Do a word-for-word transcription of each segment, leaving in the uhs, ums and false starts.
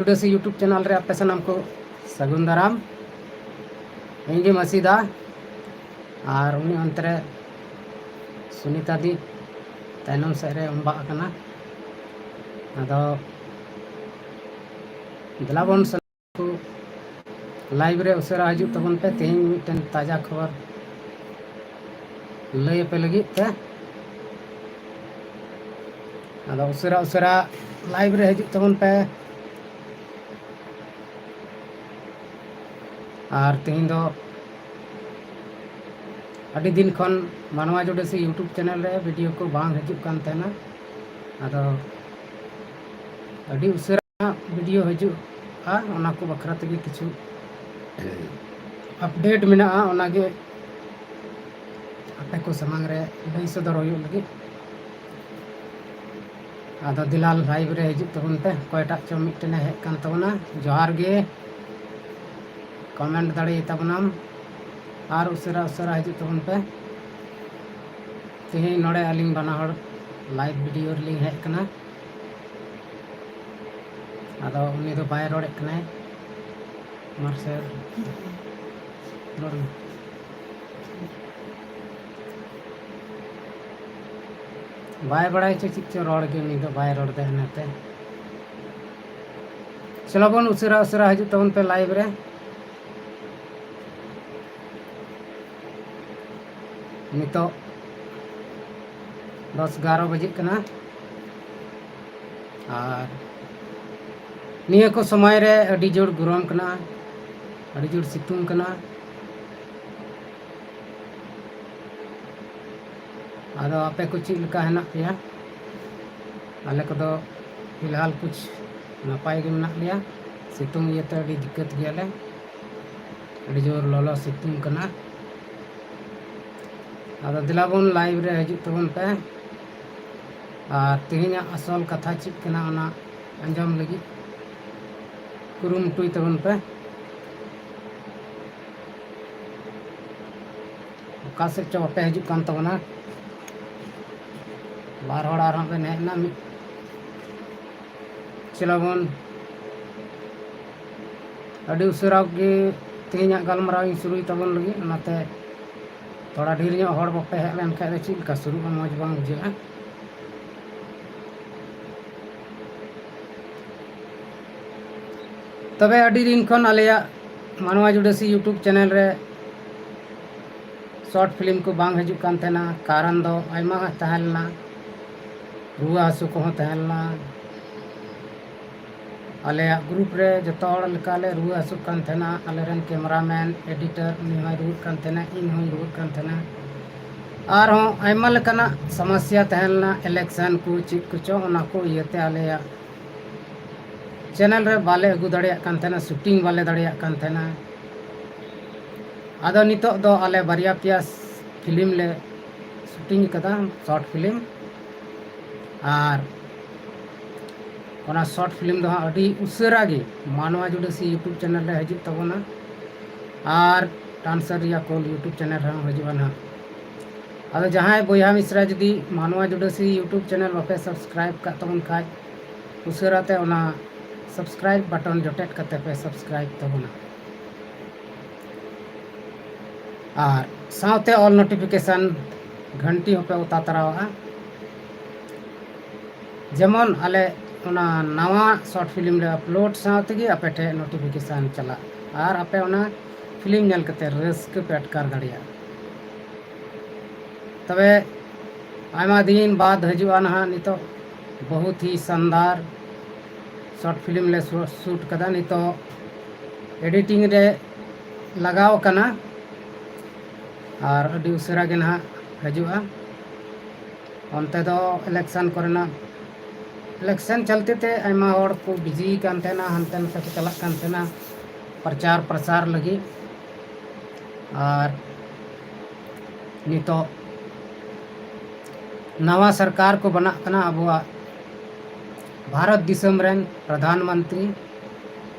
ᱴᱩᱰᱮᱥᱤ YouTube channel ᱨᱮ ᱟᱯᱮ ᱥᱟᱱᱟᱢ ᱠᱚ ᱥᱟᱹᱜᱩᱱ ᱫᱟᱨᱟᱢ᱾ ᱤᱧ ᱜᱮ ᱢᱟᱹᱥᱤ ᱫᱟ, ᱟᱨ ᱩᱱᱤ ᱚᱱᱛᱮ ᱨᱮ ᱥᱩᱱᱤᱛᱟ ᱫᱤ ᱛᱟᱭᱱᱚᱢ ᱥᱮᱫ ᱨᱮ ᱚᱢᱵᱟᱜ ᱟᱠᱟᱱᱟ᱾ ᱟᱫᱚ ᱫᱮᱞᱟ ᱵᱚᱱ ᱥᱟᱱᱟᱢ ᱠᱚ live ᱨᱮ ᱩᱥᱟᱹᱨᱟ ᱦᱤᱡᱩᱜ ᱛᱟᱵᱚᱱ ᱯᱮ᱾ ᱛᱮᱦᱮᱧ ᱢᱤᱫᱴᱮᱱ ᱛᱟᱡᱟ ᱠᱷᱚᱵᱚᱨ ᱞᱟᱹᱭ ᱟᱯᱮ ᱞᱟᱹᱜᱤᱫ ᱛᱮ᱾ ᱟᱫᱚ ᱩᱥᱟᱹᱨᱟ ᱩᱥᱟᱹᱨᱟ live ᱨᱮ ᱦᱤᱡᱩᱜ ᱛᱟᱵᱚᱱ ᱯᱮ᱾ ᱟᱨ ᱛᱮᱦᱮᱧ ᱫᱚ ᱟᱹᱰᱤ ᱫᱤᱱ ᱠᱷᱚᱱ ᱢᱟᱱᱣᱟ ᱡᱩᱰᱟᱹᱥᱤ YouTube channel ᱨᱮ video ᱠᱚ ᱵᱟᱝ ᱦᱤᱡᱩᱜ ᱠᱟᱱ ᱛᱟᱦᱮᱱᱟ᱾ ᱟᱫᱚ ᱟᱹᱰᱤ ᱩᱥᱟᱹᱨᱟ video ᱦᱤᱡᱩᱜᱼᱟ, ᱚᱱᱟ ᱠᱚ ᱵᱟᱠᱷᱨᱟ ᱛᱮᱜᱮ ᱠᱤᱪᱷᱩ update ᱢᱮᱱᱟᱜᱼᱟ, ᱚᱱᱟᱜᱮ ᱟᱯᱮ ᱠᱚ ᱥᱟᱢᱟᱝ ᱨᱮ ᱞᱟᱹᱭ ᱥᱚᱫᱚᱨ ᱦᱩᱭᱩᱜ ᱞᱟᱹᱜᱤᱫ᱾ ᱟᱫᱚ ᱫᱮᱞᱟ live ᱨᱮ ᱦᱤᱡᱩᱜ ᱛᱟᱵᱚᱱ ᱯᱮ᱾ ᱚᱠᱚᱭᱴᱟᱜ ᱪᱚ ᱢᱤᱫᱴᱮᱱᱮ ᱦᱮᱡ ᱠᱟᱱ ᱛᱟᱵᱚᱱᱟ, ᱡᱚᱦᱟᱨ ᱜᱮ, comment ᱫᱟᱲᱮᱭᱟᱛᱟ ᱵᱚᱱᱟᱢ᱾ ᱟᱨ ᱩᱥᱟᱹᱨᱟ ᱩᱥᱟᱹᱨᱟ ᱦᱤᱡᱩᱜ ᱛᱟᱵᱚᱱ ᱯᱮ᱾ ᱛᱮᱦᱮᱧ ᱱᱚᱰᱮ ᱟᱹᱞᱤᱧ ᱵᱟᱱᱟ ᱦᱚᱲ live video ᱨᱮᱞᱤᱧ ᱦᱮᱡ ᱠᱟᱱᱟ᱾ ᱟᱫᱚ ᱩᱱᱤ ᱫᱚ ᱵᱟᱭ ᱨᱚᱲᱮᱫ ᱠᱟᱱᱟᱭ᱾ ᱢᱟᱥᱮ ᱨᱚᱲ ᱢᱮ᱾ ᱵᱟᱭ ᱵᱟᱲᱟᱭ ᱪᱚ ᱪᱮᱫ ᱪᱚ ᱨᱚᱲ ᱜᱮ, ᱩᱱᱤ ᱫᱚ ᱵᱟᱭ ᱨᱚᱲ ᱫᱟ ᱚᱱᱟᱛᱮ᱾ ᱪᱚᱞᱚ ᱵᱚᱱ ᱩᱥᱟᱹᱨᱟ ᱩᱥᱟᱹᱨᱟ ᱦᱤᱡᱩᱜ ᱛᱟᱵᱚᱱ ᱯᱮ live ᱨᱮ᱾ ᱱᱤᱛᱚᱜ ᱫᱚᱥ ᱮᱜᱟᱨᱚ ᱵᱟᱡᱮᱜ ᱠᱟᱱᱟ᱾ ᱟᱨ ᱱᱤᱭᱟᱹ ᱠᱚ ᱥᱚᱢᱚᱭ ᱨᱮ ᱟᱹᱰᱤ ᱡᱳᱨ ᱜᱚᱨᱚᱢ ᱠᱟᱱᱟ, ᱟᱹᱰᱤ ᱡᱳᱨ ᱥᱤᱛᱩᱝ ᱠᱟᱱᱟ᱾ ᱟᱫᱚ ᱟᱯᱮ ᱠᱚ ᱪᱮᱫ ᱞᱮᱠᱟ ᱦᱮᱱᱟᱜ ᱯᱮᱭᱟ? ᱟᱞᱮ ᱠᱚᱫᱚ ᱯᱷᱤᱞᱦᱟᱞ ᱠᱩᱪ ᱱᱟᱯᱟᱭ ᱜᱮ ᱢᱮᱱᱟᱜ ᱞᱮᱭᱟ᱾ ᱥᱤᱛᱩᱝ ᱤᱭᱟᱹᱛᱮ ᱟᱹᱰᱤ ᱫᱤᱠᱠᱟᱹᱛ ᱜᱮᱭᱟᱞᱮ, ᱟᱹᱰᱤ ᱡᱳᱨ ᱞᱚᱞᱚ ᱥᱤᱛᱩᱝ ᱠᱟᱱᱟ᱾ ᱟᱫᱚ ᱫᱮᱞᱟ ᱵᱚᱱ live ᱨᱮ ᱦᱤᱡᱩᱜ ᱛᱟᱵᱚᱱ ᱯᱮ᱾ ᱟᱨ ᱛᱮᱦᱮᱧᱟᱜ ᱟᱥᱚᱞ ᱠᱟᱛᱷᱟ ᱪᱮᱫ ᱠᱟᱱᱟ, ᱚᱱᱟ ᱟᱸᱡᱚᱢ ᱞᱟᱹᱜᱤᱫ ᱠᱩᱨᱩᱢᱩᱴᱩᱭ ᱛᱟᱵᱚᱱ ᱯᱮ᱾ ᱚᱠᱟ ᱥᱮᱫ ᱪᱚ ᱵᱟᱯᱮ ᱦᱤᱡᱩᱜ ᱠᱟᱱ ᱛᱟᱵᱚᱱᱟ᱾ ᱵᱟᱨ ᱦᱚᱲ ᱟᱨᱦᱚᱸ ᱵᱮᱱ ᱦᱮᱡ ᱮᱱᱟ᱾ ᱢᱤᱫ ᱪᱚᱞᱚ ᱵᱚᱱ ᱟᱹᱰᱤ ᱩᱥᱟᱹᱨᱟ ᱜᱮ ᱛᱮᱦᱮᱧᱟᱜ ᱜᱟᱞᱢᱟᱨᱟᱣ ᱤᱧ ᱥᱩᱨᱩᱭ ᱛᱟᱵᱚᱱ ᱞᱟᱹᱜᱤᱫ, ᱚᱱᱟᱛᱮ ᱛᱷᱚᱲᱟ ᱰᱷᱮᱨ ᱧᱚᱜ ᱦᱚᱲ ᱵᱟᱯᱮ ᱦᱮᱡ ᱞᱮᱱ ᱠᱷᱟᱡ ᱫᱚ ᱪᱮᱫ ᱞᱮᱠᱟ ᱥᱩᱨᱩᱜᱼᱟ, ᱢᱚᱡᱽ ᱵᱟᱝ ᱵᱩᱡᱷᱟᱹᱜᱼᱟ᱾ ᱛᱚᱵᱮ ᱟᱹᱰᱤ ᱫᱤᱱ ᱠᱷᱚᱱ ᱟᱞᱮᱭᱟᱜ ᱢᱟᱱᱣᱟ ᱡᱩᱰᱟᱹᱥᱤ YouTube ᱪᱮᱱᱮᱞ ᱨᱮ ᱥᱚᱨᱴ ᱯᱷᱤᱞᱢ ᱠᱚ ᱵᱟᱝ ᱦᱤᱡᱩᱜ ᱠᱟᱱ ᱛᱟᱦᱮᱱᱟ᱾ ᱠᱟᱨᱚᱱ ᱫᱚ ᱟᱭᱢᱟ ᱛᱟᱦᱮᱸ ᱞᱮᱱᱟ, ᱨᱩᱣᱟᱹ ᱦᱟᱹᱥᱩ ᱠᱚᱦᱚᱸ ᱛᱟᱦᱮᱸ ᱞᱮᱱᱟ᱾ ᱟᱞᱮᱭᱟᱜ ᱜᱨᱩᱯ ᱨᱮ ᱡᱚᱛᱚ ᱦᱚᱲ ᱞᱮᱠᱟᱞᱮ ᱨᱩᱣᱟᱹ ᱦᱟᱹᱥᱩᱜ ᱠᱟᱱ ᱛᱟᱦᱮᱱᱟ᱾ ᱟᱞᱮᱨᱮᱱ ᱠᱮᱢᱨᱟᱢᱮᱱ, ᱮᱰᱤᱴᱚᱨ, ᱩᱱᱤ ᱦᱚᱸᱭ ᱨᱩᱣᱟᱹᱜ ᱠᱟᱱ ᱛᱟᱦᱮᱱᱟ, ᱤᱧ ᱦᱚᱸᱧ ᱨᱩᱣᱟᱹᱜ ᱠᱟᱱ ᱛᱟᱦᱮᱱᱟ᱾ ᱟᱨᱦᱚᱸ ᱟᱭᱢᱟ ᱞᱮᱠᱟᱱᱟᱜ ᱥᱚᱢᱚᱥᱥᱟ ᱛᱟᱦᱮᱸ ᱞᱮᱱᱟ, ᱤᱞᱮᱠᱥᱚᱱ ᱠᱚ ᱪᱮᱫ ᱠᱚᱪᱚ, ᱚᱱᱟ ᱠᱚ ᱤᱭᱟᱹᱛᱮ ᱟᱞᱮᱭᱟᱜ ᱪᱮᱱᱮᱞ ᱨᱮ ᱵᱟᱞᱮ ᱟᱹᱜᱩ ᱫᱟᱲᱮᱭᱟᱜ ᱠᱟᱱ ᱛᱟᱦᱮᱱᱟ, ᱥᱩᱴᱤᱝ ᱵᱟᱞᱮ ᱫᱟᱲᱮᱭᱟᱜ ᱠᱟᱱ ᱛᱟᱦᱮᱱᱟ᱾ ᱟᱫᱚ ᱱᱤᱛᱚᱜ ᱫᱚ ᱟᱞᱮ ᱵᱟᱨᱭᱟ ᱯᱮᱭᱟ ᱯᱷᱤᱞᱢ ᱞᱮ ᱥᱩᱴᱤᱝ ᱠᱟᱫᱟ, ᱥᱚᱨᱴ ᱯᱷᱤᱞᱢ᱾ ᱟᱨ ᱚᱱᱟ ᱥᱚᱨᱴ ᱯᱷᱤᱞᱢ ᱫᱚ ᱦᱟᱸᱜ ᱟᱹᱰᱤ ᱩᱥᱟᱹᱨᱟ ᱜᱮ ᱢᱟᱱᱣᱟ ᱡᱩᱰᱟᱹᱥᱤ YouTube ᱪᱮᱱᱮᱞ ᱨᱮ ᱦᱤᱡᱩᱜ ᱛᱟᱵᱚᱱᱟ, ᱟᱨ ᱰᱟᱱᱥᱟᱨ ᱨᱮᱭᱟᱜ ᱠᱚᱞ YouTube ᱪᱮᱱᱮᱞ ᱨᱮᱦᱚᱸ ᱦᱤᱡᱩᱜᱼᱟ ᱱᱟᱦᱟᱜ᱾ ᱟᱫᱚ ᱡᱟᱦᱟᱸᱭ ᱵᱚᱭᱦᱟ ᱢᱤᱥᱨᱟ ᱡᱩᱫᱤ ᱢᱟᱱᱣᱟ ᱡᱩᱰᱟᱹᱥᱤ YouTube ᱪᱮᱱᱮᱞ ᱵᱟᱯᱮ ᱥᱟᱵᱥᱠᱨᱟᱭᱤᱵ ᱠᱟᱜ ᱛᱟᱵᱚᱱ ᱠᱷᱟᱡ, ᱩᱥᱟᱹᱨᱟ ᱛᱮ ᱚᱱᱟ ᱥᱟᱵᱥᱠᱨᱟᱭᱤᱵ ᱵᱟᱴᱚᱱ ᱡᱚᱴᱮᱫ ᱠᱟᱛᱮ ᱯᱮ ᱥᱟᱵᱥᱠᱨᱟᱭᱤᱵ ᱛᱟᱵᱚᱱᱟ᱾ ᱟᱨ ᱥᱟᱶᱛᱮ ᱚᱞ ᱱᱳᱴᱤᱯᱷᱤᱠᱮᱥᱚᱱ ᱜᱷᱟᱱᱴᱤ ᱦᱚᱸᱯᱮ ᱚᱛᱟ ᱛᱟᱨᱟᱣᱟᱜᱼᱟ, ᱡᱮᱢᱚᱱ ᱟᱞᱮ ᱚᱱᱟ ᱱᱟᱣᱟ ᱥᱚᱨᱴ ᱯᱷᱤᱞᱢ ᱞᱮ ᱟᱯᱞᱳᱰ ᱥᱟᱶ ᱛᱮᱜᱮ ᱟᱯᱮ ᱴᱷᱮᱱ ᱱᱳᱴᱤᱯᱷᱤᱠᱮᱥᱚᱱ ᱪᱟᱞᱟᱜ, ᱟᱨ ᱟᱯᱮ ᱚᱱᱟ ᱯᱷᱤᱞᱢ ᱧᱮᱞ ᱠᱟᱛᱮ ᱨᱟᱹᱥᱠᱟᱹ ᱯᱮ ᱟᱴᱠᱟᱨ ᱫᱟᱲᱮᱭᱟᱜᱼᱟ᱾ ᱛᱚᱵᱮ ᱟᱭᱢᱟ ᱫᱤᱱ ᱵᱟᱫ ᱦᱤᱡᱩᱜᱼᱟ ᱱᱟᱦᱟᱜ ᱱᱤᱛᱚᱜ ᱵᱚᱦᱩᱛ ᱦᱤ ᱥᱟᱱᱫᱟᱨ ᱥᱚᱨᱴ ᱯᱷᱤᱞᱢ ᱞᱮ ᱥᱩ-, ᱥᱩᱴ ᱠᱟᱫᱟ᱾ ᱱᱤᱛᱚᱜ ᱮᱰᱤᱴᱤᱝ ᱨᱮ ᱞᱟᱜᱟᱣ ᱠᱟᱱᱟ ᱟᱨ ᱟᱹᱰᱤ ᱩᱥᱟᱹᱨᱟ ᱜᱮ ᱱᱟᱦᱟᱜ ᱦᱤᱡᱩᱜᱼᱟ᱾ ᱚᱱᱛᱮ ᱫᱚ ᱤᱞᱮᱠᱥᱚᱱ ᱠᱚᱨᱮᱱᱟᱜ, ᱤᱞᱮᱠᱥᱚᱱ ᱪᱚᱞᱛᱮ ᱛᱮ ᱟᱭᱢᱟ ᱦᱚᱲ ᱠᱚ ᱵᱤᱡᱤ ᱠᱟᱱ ᱛᱟᱦᱮᱱᱟ, ᱦᱟᱱᱛᱮ ᱱᱟᱛᱮ ᱠᱚ ᱪᱟᱞᱟᱜ ᱠᱟᱱ ᱛᱟᱦᱮᱱᱟ ᱯᱨᱚᱪᱟᱨ ᱯᱨᱚᱥᱟᱨ ᱞᱟᱹᱜᱤᱫ᱾ ᱟᱨ ᱱᱤᱛᱚᱜ ᱱᱟᱣᱟ ᱥᱚᱨᱠᱟᱨ ᱠᱚ ᱵᱮᱱᱟᱜ ᱠᱟᱱᱟ ᱟᱵᱚᱣᱟᱜ ᱵᱷᱟᱨᱚᱛ ᱫᱤᱥᱚᱢ ᱨᱮᱱ ᱯᱨᱚᱫᱷᱟᱱ ᱢᱚᱱᱛᱨᱤ᱾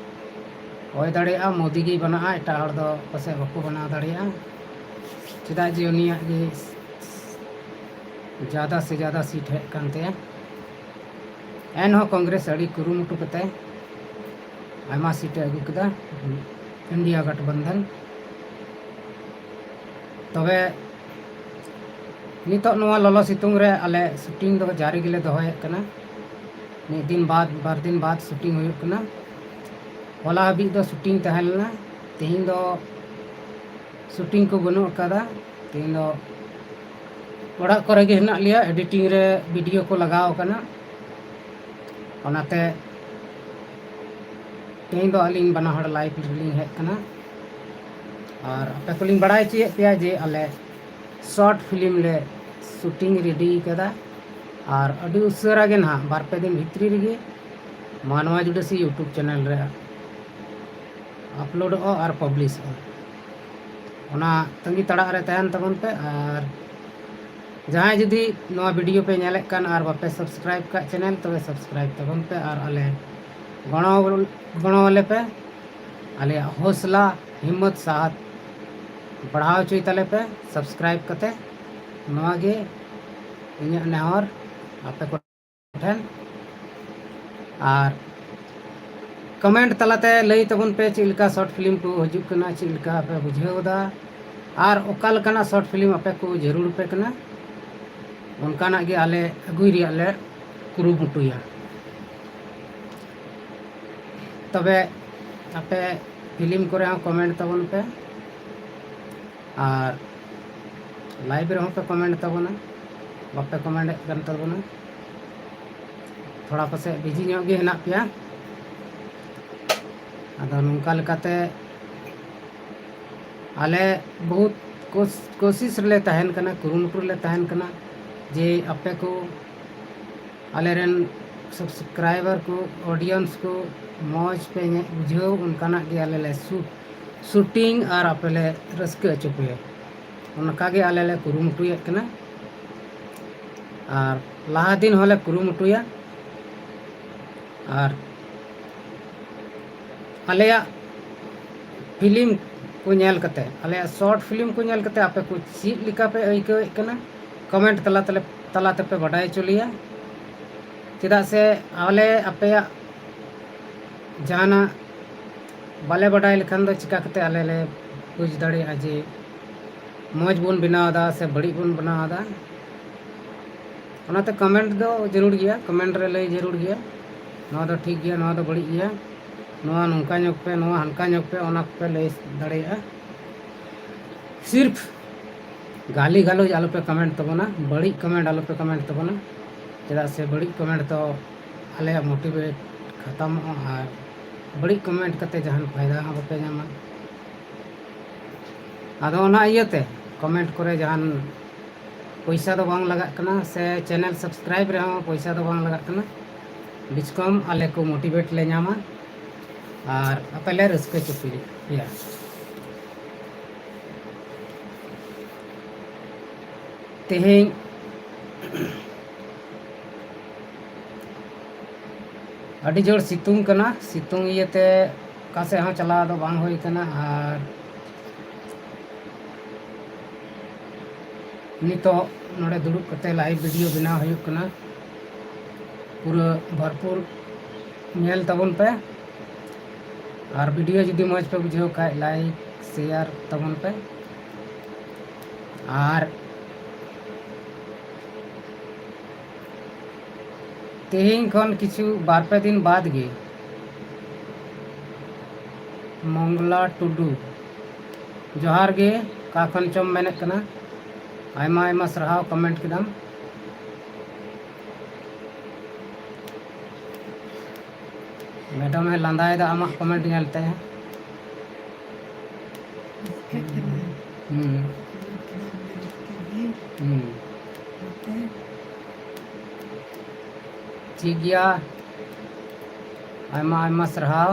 ᱦᱩᱭ ᱫᱟᱲᱮᱭᱟᱜᱼᱟ ᱢᱳᱫᱤ ᱜᱮᱭ ᱵᱮᱱᱟᱜᱼᱟ, ᱮᱴᱟᱜ ᱦᱚᱲ ᱫᱚ ᱯᱟᱥᱮᱡ ᱵᱟᱠᱚ ᱵᱮᱱᱟᱣ ᱫᱟᱲᱮᱭᱟᱜᱼᱟ, ᱪᱮᱫᱟᱜ ᱡᱮ ᱩᱱᱤᱭᱟᱜ ᱜᱮ ᱡᱟᱫᱟ ᱥᱮ ᱡᱟᱫᱟ ᱥᱤᱴ ᱦᱮᱡ ᱠᱟᱱ ᱛᱟᱭᱟ᱾ ᱮᱱᱦᱚᱸ ᱠᱚᱝᱜᱨᱮᱥ ᱟᱹᱰᱤ ᱠᱩᱨᱩᱢᱩᱴᱩ ᱠᱟᱛᱮ ᱟᱭᱢᱟ ᱥᱤᱴ ᱮ ᱟᱹᱜᱩ ᱠᱮᱫᱟ ᱤᱱᱰᱤᱭᱟ ᱜᱟᱴᱷᱵᱟᱱᱫᱷᱟᱱ᱾ ᱛᱚᱵᱮ ᱱᱤᱛᱚᱜ ᱱᱚᱣᱟ ᱞᱚᱞᱚ ᱥᱤᱛᱩᱝ ᱨᱮ ᱟᱞᱮ ᱥᱩᱴᱤᱝ ᱫᱚ ᱡᱟᱹᱨᱤ ᱜᱮᱞᱮ ᱫᱚᱦᱚᱭᱮᱫ ᱠᱟᱱᱟ᱾ ᱢᱤᱫ ᱫᱤᱱ ᱵᱟᱫ, ᱵᱟᱨ ᱫᱤᱱ ᱵᱟᱫ ᱥᱩᱴᱤᱝ ᱦᱩᱭᱩᱜ ᱠᱟᱱᱟ᱾ ᱦᱚᱞᱟ ᱦᱟᱹᱵᱤᱡ ᱫᱚ ᱥᱩᱴᱤᱝ ᱛᱟᱦᱮᱸ ᱞᱮᱱᱟ, ᱛᱮᱦᱮᱧ ᱫᱚ ᱥᱩᱴᱤᱝ ᱠᱚ ᱵᱟᱹᱱᱩᱜ ᱟᱠᱟᱫᱟ᱾ ᱛᱮᱦᱮᱧ ᱫᱚ ᱚᱲᱟᱜ ᱠᱚᱨᱮ ᱜᱮ ᱦᱮᱱᱟᱜ ᱞᱮᱭᱟ, ᱮᱰᱤᱴᱤᱝ ᱨᱮ ᱵᱷᱤᱰᱤᱭᱳ ᱠᱚ ᱞᱟᱜᱟᱣ ᱟᱠᱟᱱᱟ᱾ ᱚᱱᱟᱛᱮ ᱛᱮᱦᱮᱧ ᱫᱚ ᱟᱹᱞᱤᱧ ᱵᱟᱱᱟ ᱦᱚᱲ ᱞᱟᱭᱤᱵᱷ ᱨᱮᱞᱤᱧ ᱦᱮᱡ ᱟᱠᱟᱱᱟ᱾ ᱟᱨ ᱟᱯᱮ ᱠᱚᱞᱤᱧ ᱵᱟᱲᱟᱭ ᱦᱚᱪᱚᱭᱮᱫ ᱯᱮᱭᱟ ᱡᱮ ᱟᱞᱮ ᱥᱚᱨᱴ ᱯᱷᱤᱞᱢ ᱞᱮ ᱥᱩᱴᱤᱝ ᱨᱮᱰᱤ ᱟᱠᱟᱫᱟ᱾ ᱟᱨ ᱟᱹᱰᱤ ᱩᱥᱟᱹᱨᱟ ᱜᱮ ᱱᱟᱦᱟᱜ ᱵᱟᱨ ᱯᱮ ᱫᱤᱱ ᱵᱷᱤᱛᱨᱤ ᱨᱮᱜᱮ ᱢᱟᱱᱣᱟ ᱡᱩᱰᱟᱹᱥᱤ ᱭᱩᱴᱩᱵᱽ ᱪᱮᱱᱮᱞ ᱨᱮ ᱟᱯᱞᱳᱰᱚᱜᱼᱟ ᱟᱨ ᱯᱟᱵᱽᱞᱤᱥᱚᱜᱼᱟ᱾ ᱚᱱᱟ ᱛᱟᱺᱜᱤ ᱛᱟᱲᱟᱜ ᱨᱮ ᱛᱟᱦᱮᱱ ᱛᱟᱵᱚᱱ ᱯᱮ᱾ ᱟᱨ ᱡᱟᱦᱟᱸᱭ ᱡᱩᱫᱤ ᱱᱚᱣᱟ ᱵᱷᱤᱰᱤᱭᱳ ᱯᱮ ᱧᱮᱞᱮᱫ ᱠᱟᱱ ᱟᱨ ᱵᱟᱯᱮ ᱥᱟᱵᱥᱠᱨᱟᱭᱤᱵᱽ ᱠᱟᱜ ᱪᱮᱱᱮᱞ, ᱛᱚᱵᱮ ᱥᱟᱵᱥᱠᱨᱟᱭᱤᱵᱽ ᱛᱟᱵᱚᱱ ᱯᱮ ᱟᱨ ᱟᱞᱮ ᱜᱚᱲᱚ, ᱜᱚᱲᱚ ᱟᱞᱮ ᱯᱮ᱾ ᱟᱞᱮᱭᱟᱜ ᱦᱚᱥᱞᱟ, ᱦᱤᱢᱢᱚᱛ, ᱥᱟᱦᱚᱥ ᱵᱟᱲᱦᱟᱣ ᱦᱚᱪᱚᱭ ᱛᱟᱞᱮ ᱯᱮ ᱥᱟᱵᱥᱠᱨᱟᱭᱤᱵᱽ ᱠᱟᱛᱮ᱾ ᱱᱚᱣᱟ ᱜᱮ ᱤᱧᱟᱹᱜ ᱱᱮᱦᱚᱨ ᱟᱯᱮ ᱠᱚ ᱴᱷᱮᱱ᱾ ᱟᱨ ᱠᱚᱢᱮᱱᱴ ᱛᱟᱞᱟᱛᱮ ᱞᱟᱹᱭ ᱛᱟᱵᱚᱱ ᱯᱮ ᱪᱮᱫ ᱞᱮᱠᱟ ᱥᱚᱨᱴ ᱯᱷᱤᱞᱢ ᱠᱚ ᱦᱤᱡᱩᱜ ᱠᱟᱱᱟ, ᱪᱮᱫ ᱞᱮᱠᱟ ᱯᱮ ᱵᱩᱡᱷᱟᱹᱣ ᱮᱫᱟ, ᱟᱨ ᱚᱠᱟ ᱞᱮᱠᱟᱱᱟᱜ ᱥᱚᱨᱴ ᱯᱷᱤᱞᱢ ᱟᱯᱮ ᱠᱚ ᱡᱟᱹᱨᱩᱲ ᱯᱮ ᱠᱟᱱᱟ, ᱚᱱᱠᱟᱱᱟᱜ ᱜᱮ ᱟᱞᱮ ᱟᱹᱜᱩᱭ ᱨᱮᱭᱟᱜ ᱞᱮ ᱠᱩᱨᱩᱢᱩᱴᱩᱭᱟ᱾ ᱛᱚᱵᱮ ᱟᱯᱮ ᱯᱷᱤᱞᱢ ᱠᱚᱨᱮ ᱦᱚᱸ ᱠᱚᱢᱮᱱᱴ ᱛᱟᱵᱚᱱ ᱯᱮ, ᱟᱨ ᱞᱟᱭᱤᱵᱷ ᱨᱮᱦᱚᱸ ᱯᱮ ᱠᱚᱢᱮᱱᱴ ᱛᱟᱵᱚᱱᱟ, ᱵᱟᱯᱮ ᱠᱚᱢᱮᱱᱴ ᱮᱫ ᱠᱟᱱ ᱛᱟᱵᱚᱱᱟ᱾ ᱛᱷᱚᱲᱟ ᱯᱟᱥᱮᱡ ᱵᱤᱡᱤ ᱧᱚᱜ ᱜᱮ ᱦᱮᱱᱟᱜ ᱯᱮᱭᱟ᱾ ᱟᱫᱚ ᱱᱚᱝᱠᱟ ᱞᱮᱠᱟᱛᱮ ᱟᱞᱮ ᱵᱚᱦᱩᱛ ᱠᱳᱥ-, ᱠᱳᱥᱤᱥ ᱨᱮᱞᱮ ᱛᱟᱦᱮᱱ ᱠᱟᱱᱟ, ᱠᱩᱨᱩᱢᱩᱴᱩ ᱨᱮᱞᱮ ᱛᱟᱦᱮᱱ ᱠᱟᱱᱟ ᱡᱮ ᱟᱯᱮ ᱠᱚ, ᱟᱞᱮ ᱨᱮᱱ ᱥᱟᱵᱥᱠᱨᱟᱭᱵᱟᱨ ᱠᱚ, ᱚᱰᱤᱭᱮᱱᱥ ᱠᱚ ᱢᱚᱡᱽ ᱯᱮ ᱧᱮ-, ᱵᱩᱡᱷᱟᱹᱣ, ᱚᱱᱠᱟᱱᱟᱜ ᱜᱮ ᱟᱞᱮ ᱞᱮ ᱥᱩ-, ᱥᱩᱴᱤᱝ ᱟᱨ ᱟᱯᱮ ᱞᱮ ᱨᱟᱹᱥᱠᱟᱹ ᱦᱚᱪᱚ ᱯᱮᱭᱟ᱾ ᱚᱱᱠᱟ ᱜᱮ ᱟᱞᱮ ᱞᱮ ᱠᱩᱨᱩᱢᱩᱴᱩᱭᱮᱫ ᱠᱟᱱᱟ᱾ ᱟᱨ ᱞᱟᱦᱟ ᱫᱤᱱ ᱦᱚᱸᱞᱮ ᱠᱩᱨᱩᱢᱩᱴᱩᱭᱟ᱾ ᱟᱨ ᱟᱞᱮᱭᱟᱜ ᱯᱷᱤᱞᱢ ᱠᱚ ᱧᱮᱞ ᱠᱟᱛᱮ, ᱟᱞᱮᱭᱟᱜ ᱥᱚᱨᱴ ᱯᱷᱤᱞᱢ ᱠᱚ ᱧᱮᱞ ᱠᱟᱛᱮ ᱟᱯᱮ ᱠᱚ ᱪᱮᱫ ᱞᱮᱠᱟ ᱯᱮ ᱟᱹᱭᱠᱟᱹᱣᱮᱫ ᱠᱟᱱᱟ, ᱠᱚᱢᱮᱱᱴ ᱛᱟᱞᱟ ᱛᱮᱞᱮ, ᱛᱟᱞᱟ ᱛᱮᱯᱮ ᱵᱟᱰᱟᱭ ᱦᱚᱪᱚ ᱞᱮᱭᱟ᱾ ᱪᱮᱫᱟᱜ ᱥᱮ ᱟᱞᱮ ᱟᱯᱮᱭᱟᱜ ᱡᱟᱦᱟᱱᱟᱜ ᱵᱟᱞᱮ ᱵᱟᱰᱟᱭ ᱞᱮᱠᱷᱟᱱ ᱫᱚ ᱪᱤᱠᱟ ᱠᱟᱛᱮ ᱟᱞᱮ ᱞᱮ ᱵᱩᱡᱽ ᱫᱟᱲᱮᱭᱟᱜᱼᱟ ᱡᱮ ᱢᱚᱡᱽ ᱵᱚᱱ ᱵᱮᱱᱟᱣ ᱮᱫᱟ ᱥᱮ ᱵᱟᱹᱲᱤᱡ ᱵᱚᱱ ᱵᱮᱱᱟᱣ ᱮᱫᱟ? ᱚᱱᱟᱛᱮ ᱠᱚᱢᱮᱱᱴ ᱫᱚ ᱡᱟᱹᱨᱩᱲ ᱜᱮᱭᱟ, ᱠᱚᱢᱮᱱᱴ ᱨᱮ ᱞᱟᱹᱭ ᱡᱟᱹᱨᱩᱲ ᱜᱮᱭᱟ, ᱱᱚᱣᱟ ᱫᱚ ᱴᱷᱤᱠ ᱜᱮᱭᱟ, ᱱᱚᱣᱟ ᱫᱚ ᱵᱟᱹᱲᱤᱡ ᱜᱮᱭᱟ, ᱱᱚᱣᱟ ᱱᱚᱝᱠᱟ ᱧᱚᱜ ᱯᱮ, ᱱᱚᱣᱟ ᱦᱟᱱᱠᱟ ᱧᱚᱜ ᱯᱮ, ᱚᱱᱟ ᱠᱚᱯᱮ ᱞᱟᱹᱭ ᱫᱟᱲᱮᱭᱟᱜᱼᱟ᱾ ᱥᱤᱨᱯᱷ ᱜᱟᱹᱞᱤ ᱜᱟᱞᱚᱪ ᱟᱞᱚᱯᱮ ᱠᱚᱢᱮᱱᱴ ᱛᱟᱵᱚᱱᱟ, ᱵᱟᱹᱲᱤᱡ ᱠᱚᱢᱮᱱᱴ ᱟᱞᱚᱯᱮ ᱠᱚᱢᱮᱱᱴ ᱛᱟᱵᱚᱱᱟ, ᱪᱮᱫᱟᱜ ᱥᱮ ᱵᱟᱹᱲᱤᱡ ᱠᱚᱢᱮᱱᱴ ᱫᱚ ᱟᱞᱮᱭᱟᱜ ᱢᱳᱴᱤᱵᱷᱮᱴ ᱠᱷᱟᱛᱟᱢᱚᱜᱼᱟ ᱟᱨ ᱵᱟᱹᱲᱤᱡ ᱠᱚᱢᱮᱱᱴ ᱠᱟᱛᱮ ᱡᱟᱦᱟᱱ ᱯᱷᱟᱭᱫᱟ ᱦᱚᱸ ᱵᱟᱯᱮ ᱧᱟᱢᱟ᱾ ᱟᱫᱚ ᱚᱱᱟ ᱤᱭᱟᱹᱛᱮ ᱠᱚᱢᱮᱱᱴ ᱠᱚᱨᱮ ᱡᱟᱦᱟᱱ ᱯᱚᱭᱥᱟ ᱫᱚ ᱵᱟᱝ ᱞᱟᱜᱟᱜ ᱠᱟᱱᱟ, ᱥᱮ ᱪᱮᱱᱮᱞ ᱥᱟᱵᱥᱠᱨᱟᱭᱤᱵ ᱨᱮᱦᱚᱸ ᱯᱚᱭᱥᱟ ᱫᱚ ᱵᱟᱝ ᱞᱟᱜᱟᱜ ᱠᱟᱱᱟ᱾ ᱵᱤᱪᱠᱚᱢ ᱟᱞᱮ ᱠᱚ ᱢᱳᱴᱤᱵᱷᱮᱴ ᱞᱮ ᱧᱟᱢᱟ ᱟᱨ ᱟᱯᱮ ᱞᱮ ᱨᱟᱹᱥᱠᱟᱹ ᱦᱚᱪᱚ ᱯᱮᱭᱟ᱾ ᱛᱮᱦᱮᱧ ᱟᱹᱰᱤ ᱡᱳᱨ ᱥᱤᱛᱩᱝ ᱠᱟᱱᱟ, ᱥᱤᱛᱩᱝ ᱤᱭᱟᱹᱛᱮ ᱚᱠᱟ ᱥᱮᱫ ᱦᱚᱸ ᱪᱟᱞᱟᱣ ᱫᱚ ᱵᱟᱝ ᱦᱩᱭ ᱠᱟᱱᱟ᱾ ᱟᱨ ᱱᱤᱛᱚᱜ ᱱᱚᱰᱮ ᱫᱩᱲᱩᱵ ᱠᱟᱛᱮ ᱞᱟᱭᱤᱵᱷ ᱵᱷᱤᱰᱤᱭᱳ ᱵᱮᱱᱟᱣ ᱦᱩᱭᱩᱜ ᱠᱟᱱᱟ, ᱯᱩᱨᱟᱹ ᱵᱷᱚᱨᱯᱩᱨ ᱧᱮᱞ ᱛᱟᱵᱚᱱ ᱯᱮ᱾ ᱟᱨ ᱵᱷᱤᱰᱤᱭᱳ ᱡᱩᱫᱤ ᱢᱚᱡᱽ ᱯᱮ ᱵᱩᱡᱷᱟᱹᱣ ᱠᱷᱟᱡ, ᱞᱟᱭᱤᱠ ᱥᱮᱭᱟᱨ ᱛᱟᱵᱚᱱ ᱯᱮ᱾ ᱟᱨ ᱛᱮᱦᱮᱧ ᱠᱷᱚᱱ ᱠᱤᱪᱷᱩ ᱵᱟᱨ ᱯᱮ ᱫᱤᱱ ᱵᱟᱫᱽ ᱜᱮ ᱢᱚᱝᱜᱚᱞᱟ ᱴᱩᱰᱩ, ᱡᱚᱦᱟᱨ ᱜᱮ, ᱚᱠᱟ ᱠᱷᱚᱱ ᱪᱚᱢ ᱢᱮᱱᱮᱫ ᱠᱟᱱᱟ? ᱟᱭᱢᱟ ᱟᱭᱢᱟ ᱥᱟᱨᱦᱟᱣ, ᱠᱚᱢᱮᱱᱴ ᱠᱮᱫᱟᱢ᱾ ᱢᱮᱰᱟᱢ ᱮ ᱞᱟᱸᱫᱟᱭᱮᱫᱟ ᱟᱢᱟᱜ ᱠᱚᱢᱮᱱᱴ ᱧᱮᱞᱛᱮ᱾ ᱦᱩᱸ᱾ ᱦᱩᱸ᱾ ᱴᱷᱤᱠ ᱜᱮᱭᱟ, ᱟᱭᱢᱟ ᱟᱭᱢᱟ ᱥᱟᱨᱦᱟᱣ᱾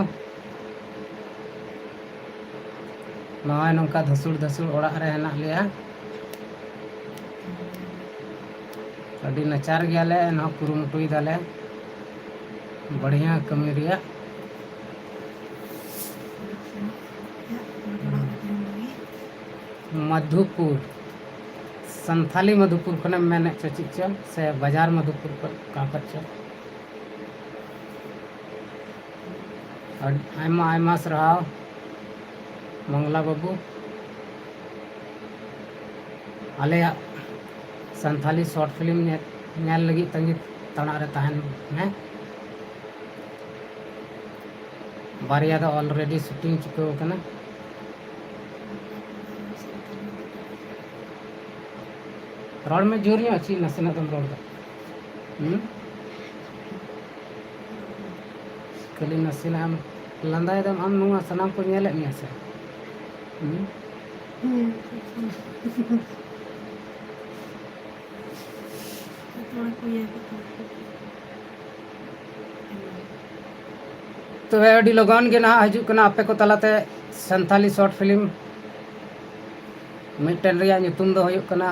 ᱱᱚᱜᱼᱚᱭ ᱱᱚᱝᱠᱟ ᱫᱷᱟᱹᱥᱩᱲ ᱫᱷᱟᱹᱥᱩᱲ ᱚᱲᱟᱜ ᱨᱮ ᱦᱮᱱᱟᱜ ᱞᱮᱭᱟ᱾ ᱟᱹᱰᱤ ᱱᱟᱪᱟᱨ ᱜᱮᱭᱟᱞᱮ, ᱮᱱᱦᱚᱸ ᱠᱩᱨᱩᱢᱩᱴᱩᱭ ᱫᱟᱞᱮ ᱵᱟᱹᱲᱤᱭᱟᱹ ᱠᱟᱹᱢᱤ ᱨᱮᱭᱟᱜ᱾ ᱢᱚᱫᱷᱩᱯᱩᱨ, ᱥᱟᱱᱛᱷᱟᱞᱤ ᱢᱚᱫᱷᱩᱯᱩᱨ ᱠᱷᱚᱱᱮᱢ ᱢᱮᱱᱮᱫ ᱪᱚ ᱪᱮᱫ ᱪᱚ, ᱥᱮ ᱵᱟᱡᱟᱨ ᱢᱚᱫᱷᱩᱯᱩᱨ ᱠᱷᱚᱱ, ᱚᱠᱟ ᱠᱷᱚᱱ ᱪᱚ? ᱟᱹᱰ-, ᱟᱭᱢᱟ ᱟᱭᱢᱟ ᱥᱟᱨᱦᱟᱣ ᱢᱚᱝᱞᱟ ᱵᱟᱹᱵᱩ᱾ ᱟᱞᱮᱭᱟᱜ ᱥᱟᱱᱛᱷᱟᱞᱤ short film ᱧᱮ-, ᱧᱮᱞ ᱞᱟᱹᱜᱤᱫ ᱛᱟᱺᱜᱤ ᱛᱟᱲᱟᱜ ᱨᱮ ᱛᱟᱦᱮᱱ ᱢᱮ᱾ ᱵᱟᱨᱭᱟ ᱫᱚ already shooting ᱪᱩᱠᱟᱹᱣ ᱟᱠᱟᱱᱟ᱾ ᱨᱚᱲ ᱢᱮ ᱡᱳᱨ ᱧᱚᱜ, ᱪᱮᱫ ᱱᱟᱥᱮᱱᱟᱜ ᱫᱚᱢ ᱨᱚᱲ ᱫᱟ? ᱦᱩᱸ? ᱠᱷᱟᱹᱞᱤ ᱱᱟᱥᱮᱱᱟᱜ ᱮᱢ ᱞᱟᱸᱫᱟᱭ ᱫᱟᱢ, ᱟᱢ ᱱᱚᱣᱟ ᱥᱟᱱᱟᱢ ᱠᱚ ᱧᱮᱞᱮᱫ ᱢᱮᱭᱟ ᱥᱮ? ᱦᱩᱸ? ᱦᱩᱸ᱾ ᱡᱚᱛᱚ ᱦᱚᱲ ᱠᱚ ᱤᱭᱟᱹ ᱠᱮᱫ ᱛᱟᱢᱟ᱾ ᱛᱚᱵᱮ ᱟᱹᱰᱤ ᱞᱚᱜᱚᱱ ᱜᱮ ᱱᱟᱦᱟᱜ ᱦᱤᱡᱩᱜ ᱠᱟᱱᱟ ᱟᱯᱮ ᱠᱚ ᱛᱟᱞᱟᱛᱮ ᱥᱟᱱᱛᱷᱟᱞᱤ short film᱾ ᱢᱤᱫᱴᱮᱱ ᱨᱮᱭᱟᱜ ᱧᱩᱛᱩᱢ ᱫᱚ ᱦᱩᱭᱩᱜ ᱠᱟᱱᱟ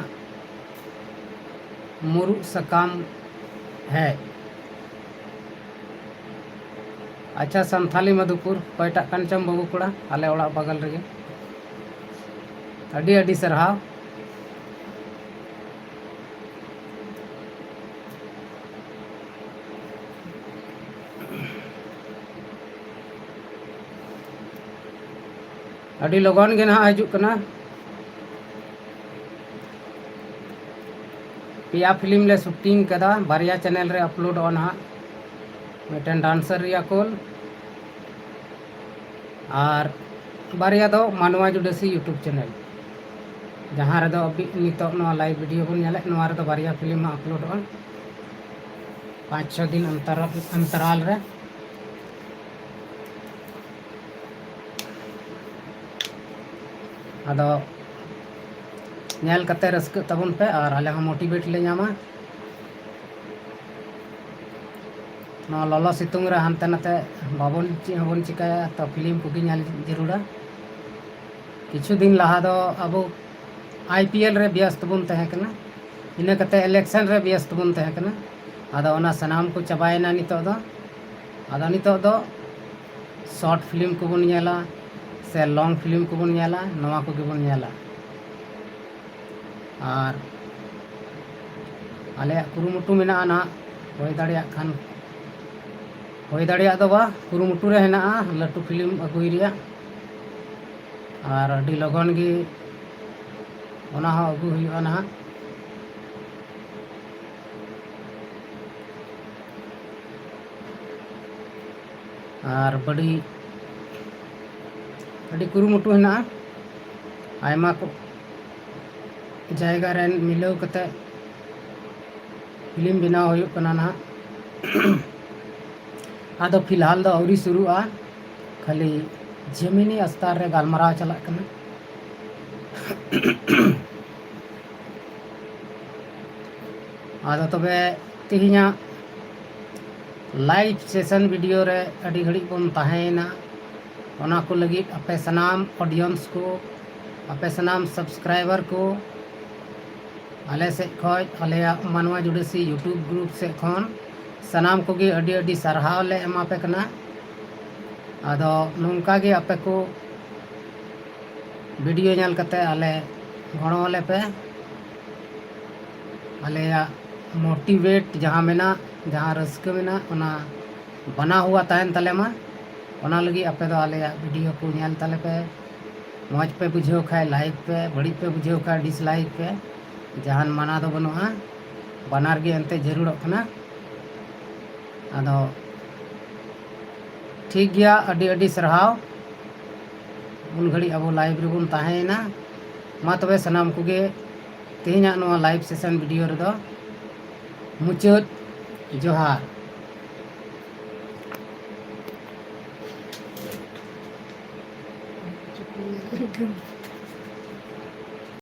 ᱢᱩᱨᱩᱫ ᱥᱟᱠᱟᱢ ᱦᱮᱡ᱾ ᱟᱪᱪᱷᱟ, ᱥᱟᱱᱛᱷᱟᱞᱤ ᱢᱟᱫᱷᱩᱯᱩᱨ, ᱚᱠᱚᱭᱴᱟᱜ ᱠᱟᱱ ᱪᱚᱢ ᱵᱟᱹᱵᱩ ᱠᱚᱲᱟ, ᱟᱞᱮ ᱚᱲᱟᱜ ᱵᱟᱜᱟᱞ ᱨᱮᱜᱮ᱾ ᱟᱹᱰᱤ ᱟᱹᱰᱤ ᱥᱟᱨᱦᱟᱣ᱾ ᱟᱹᱰᱤ ᱞᱚᱜᱚᱱ ᱜᱮ ᱱᱟᱦᱟᱜ ᱦᱤᱡᱩᱜ ᱠᱟᱱᱟ᱾ ᱯᱮᱭᱟ film ᱞᱮ shooting ᱠᱟᱫᱟ, ᱵᱟᱨᱭᱟ channel ᱨᱮ uploadᱚᱜᱼᱟ ᱱᱟᱦᱟᱜ᱾ ᱢᱤᱫᱴᱮᱱ Dancer ᱨᱮᱭᱟᱜ ᱠᱳᱞ ᱟᱨ ᱵᱟᱨᱭᱟ ᱫᱚ ᱢᱟᱱᱣᱟ ᱡᱩᱰᱟᱹᱥᱤ YouTube channel, ᱡᱟᱦᱟᱸ ᱨᱮᱫᱚ ᱟᱹᱵᱤ-, ᱱᱤᱛᱚᱜ ᱱᱚᱣᱟ live video ᱵᱚᱱ ᱧᱮᱞᱮᱫ, ᱱᱚᱣᱟ ᱨᱮᱫᱚ ᱵᱟᱨᱭᱟ film ᱦᱟᱸᱜ uploadᱚᱜᱼᱟ ᱯᱟᱸᱪ ᱪᱷᱚ ᱫᱤᱱ ᱚᱱᱛᱚᱨ, ᱚᱱᱛᱚᱨᱟᱞ ᱨᱮ᱾ ᱟᱫᱚ ᱧᱮᱞ ᱠᱟᱛᱮ ᱨᱟᱹᱥᱠᱟᱹᱜ ᱛᱟᱵᱚᱱ ᱯᱮ ᱟᱨ ᱟᱞᱮ ᱦᱚᱸ motivate ᱞᱮ ᱧᱟᱢᱟ᱾ ᱱᱚᱣᱟ ᱞᱚᱞᱚ ᱥᱤᱛᱩᱝ ᱨᱮ ᱦᱟᱱᱛᱮ ᱱᱟᱛᱮ ᱵᱟᱵᱚᱱ, ᱪᱮᱫ ᱦᱚᱸᱵᱚᱱ ᱪᱤᱠᱟᱹᱭᱟ, ᱛᱚ film ᱠᱚᱜᱮ ᱧᱮᱞ ᱡᱟᱹᱨᱩᱲᱟ᱾ ᱠᱤᱪᱷᱩ ᱫᱤᱱ ᱞᱟᱦᱟ ᱫᱚ ᱟᱵᱚ IPL ᱨᱮ ᱵᱮᱥᱛᱚ ᱵᱚᱱ ᱛᱟᱦᱮᱸ ᱠᱟᱱᱟ, ᱤᱱᱟᱹ ᱠᱟᱛᱮ election ᱨᱮ ᱵᱮᱥᱛᱚ ᱵᱚᱱ ᱛᱟᱦᱮᱸ ᱠᱟᱱᱟ᱾ ᱟᱫᱚ ᱚᱱᱟ ᱥᱟᱱᱟᱢ ᱠᱚ ᱪᱟᱵᱟᱭᱮᱱᱟ ᱱᱤᱛᱚᱜ ᱫᱚ᱾ ᱟᱫᱚ ᱱᱤᱛᱚᱜ ᱫᱚ short film ᱠᱚᱵᱚᱱ ᱧᱮᱞᱟ ᱥᱮ long film ᱠᱚᱵᱚᱱ ᱧᱮᱞᱟ, ᱱᱚᱣᱟ ᱠᱚᱜᱮ ᱵᱚᱱ ᱧᱮᱞᱟ᱾ ᱟᱨ ᱟᱞᱮᱭᱟᱜ ᱠᱩᱨᱩᱢᱩᱴᱩ ᱢᱮᱱᱟᱜᱼᱟ ᱱᱟᱦᱟᱜ, ᱦᱩᱭ ᱫᱟᱲᱮᱭᱟᱜ ᱠᱷᱟᱱ ᱦᱩᱭ ᱫᱟᱲᱮᱭᱟᱜ ᱫᱚ ᱵᱟ, ᱠᱩᱨᱩᱢᱩᱴᱩ ᱨᱮ ᱦᱮᱱᱟᱜᱼᱟ ᱞᱟᱹᱴᱩ ᱯᱷᱤᱞᱢ ᱟᱹᱜᱩᱭ ᱨᱮᱭᱟᱜ᱾ ᱟᱨ ᱟᱹᱰᱤ ᱞᱚᱜᱚᱱ ᱜᱮ ᱚᱱᱟ ᱦᱚᱸ ᱟᱹᱜᱩ ᱦᱩᱭᱩᱜᱼᱟ ᱱᱟᱦᱟᱜ᱾ ᱟᱨ ᱵᱟᱹᱰᱤ ᱟᱹᱰᱤ ᱠᱩᱨᱩᱢᱩᱴᱩ ᱦᱮᱱᱟᱜᱼᱟ᱾ ᱟᱭᱢᱟ ᱠᱚ ᱡᱟᱭᱜᱟ ᱨᱮᱱ ᱢᱤᱞᱟᱹᱣ ᱠᱟᱛᱮ ᱯᱷᱤᱞᱢ ᱵᱮᱱᱟᱣ ᱦᱩᱭᱩᱜ ᱠᱟᱱᱟ ᱱᱟᱦᱟᱜ᱾ ᱟᱫᱚ ᱯᱷᱤᱞᱦᱟᱞ ᱫᱚ ᱟᱹᱣᱨᱤ ᱥᱩᱨᱩᱜᱼᱟ, ᱠᱷᱟᱹᱞᱤ ᱡᱮᱢᱤᱱᱤ ᱟᱥᱛᱟᱨ ᱨᱮ ᱜᱟᱞᱢᱟᱨᱟᱣ ᱪᱟᱞᱟᱜ ᱠᱟᱱᱟ᱾ ᱟᱫᱚ ᱛᱚᱵᱮ ᱛᱮᱦᱮᱧᱟᱜ ᱞᱟᱭᱤᱵᱷ ᱥᱮᱥᱚᱱ ᱵᱷᱤᱰᱤᱭᱳ ᱨᱮ ᱟᱹᱰᱤ ᱜᱷᱟᱹᱲᱤᱡ ᱵᱚᱱ ᱛᱟᱦᱮᱸᱭᱮᱱᱟ᱾ ᱚᱱᱟ ᱠᱚ ᱞᱟᱹᱜᱤᱫ ᱟᱯᱮ ᱥᱟᱱᱟᱢ ᱚᱰᱤᱭᱮᱱᱥ ᱠᱚ, ᱟᱯᱮ ᱥᱟᱱᱟᱢ ᱥᱟᱵᱥᱠᱨᱟᱭᱵᱟᱨ ᱠᱚ, ᱟᱞᱮ ᱥᱮᱫ ᱠᱷᱚᱱ, ᱟᱞᱮᱭᱟᱜ ᱢᱟᱱᱣᱟ ᱡᱩᱰᱟᱹᱥᱤ ᱭᱩᱴᱩᱵᱽ ᱜᱨᱩᱯ ᱥᱮᱫ ᱠᱷᱚᱱ ᱥᱟᱱᱟᱢ ᱠᱚᱜᱮ ᱟᱹᱰᱤ ᱟᱹᱰᱤ ᱥᱟᱨᱦᱟᱣ ᱞᱮ ᱮᱢᱟ ᱯᱮ ᱠᱟᱱᱟ᱾ ᱟᱫᱚ ᱱᱚᱝᱠᱟ ᱜᱮ ᱟᱯᱮ ᱠᱚ ᱵᱷᱤᱰᱤᱭᱳ ᱧᱮᱞ ᱠᱟᱛᱮ ᱟᱞᱮ ᱜᱚᱲᱚ ᱟᱞᱮ ᱯᱮ᱾ ᱟᱞᱮᱭᱟᱜ ᱢᱳᱴᱤᱵᱷᱮᱴ ᱡᱟᱦᱟᱸ ᱢᱮᱱᱟᱜ, ᱡᱟᱦᱟᱸ ᱨᱟᱹᱥᱠᱟᱹ ᱢᱮᱱᱟᱜ, ᱚᱱᱟ ᱵᱟᱱᱟ ᱦᱩᱣᱟ ᱛᱟᱦᱮᱱ ᱛᱟᱞᱮ ᱢᱟ᱾ ᱚᱱᱟ ᱞᱟᱹᱜᱤᱫ ᱟᱯᱮ ᱫᱚ ᱟᱞᱮᱭᱟᱜ ᱵᱷᱤᱰᱤᱭᱳ ᱠᱚ ᱧᱮᱞ ᱛᱟᱞᱮ ᱯᱮ, ᱢᱚᱡᱽ ᱯᱮ ᱵᱩᱡᱷᱟᱹᱣ ᱠᱷᱟᱡ ᱞᱟᱭᱤᱠ ᱯᱮ, ᱵᱟᱹᱲᱤᱡ ᱯᱮ ᱵᱩᱡᱷᱟᱹᱣ ᱠᱷᱟᱡ ᱰᱤᱥᱞᱟᱭᱤᱠ ᱯᱮ᱾ ᱡᱟᱦᱟᱱ ᱢᱟᱱᱟ ᱫᱚ ᱵᱟᱹᱱᱩᱜᱼᱟ, ᱵᱟᱱᱟᱨ ᱜᱮ ᱮᱱᱛᱮ ᱡᱟᱹᱨᱩᱲᱚᱜ ᱠᱟᱱᱟ᱾ ᱟᱫᱚ ᱴᱷᱤᱠ ᱜᱮᱭᱟ, ᱟᱹᱰᱤ ᱟᱹᱰᱤ ᱥᱟᱨᱦᱟᱣ᱾ ᱩᱱ ᱜᱷᱟᱹᱲᱤᱡ ᱟᱵᱚ ᱞᱟᱭᱤᱵᱷ ᱨᱮᱵᱚᱱ ᱛᱟᱦᱮᱸᱭᱮᱱᱟ᱾ ᱢᱟ ᱛᱚᱵᱮ ᱥᱟᱱᱟᱢ ᱠᱚᱜᱮ ᱛᱮᱦᱮᱧᱟᱜ ᱱᱚᱣᱟ ᱞᱟᱭᱤᱵᱷ ᱥᱮᱥᱚᱱ ᱵᱷᱤᱰᱤᱭᱳ ᱨᱮᱫᱚ ᱢᱩᱪᱟᱹᱫ ᱡᱚᱦᱟᱨ᱾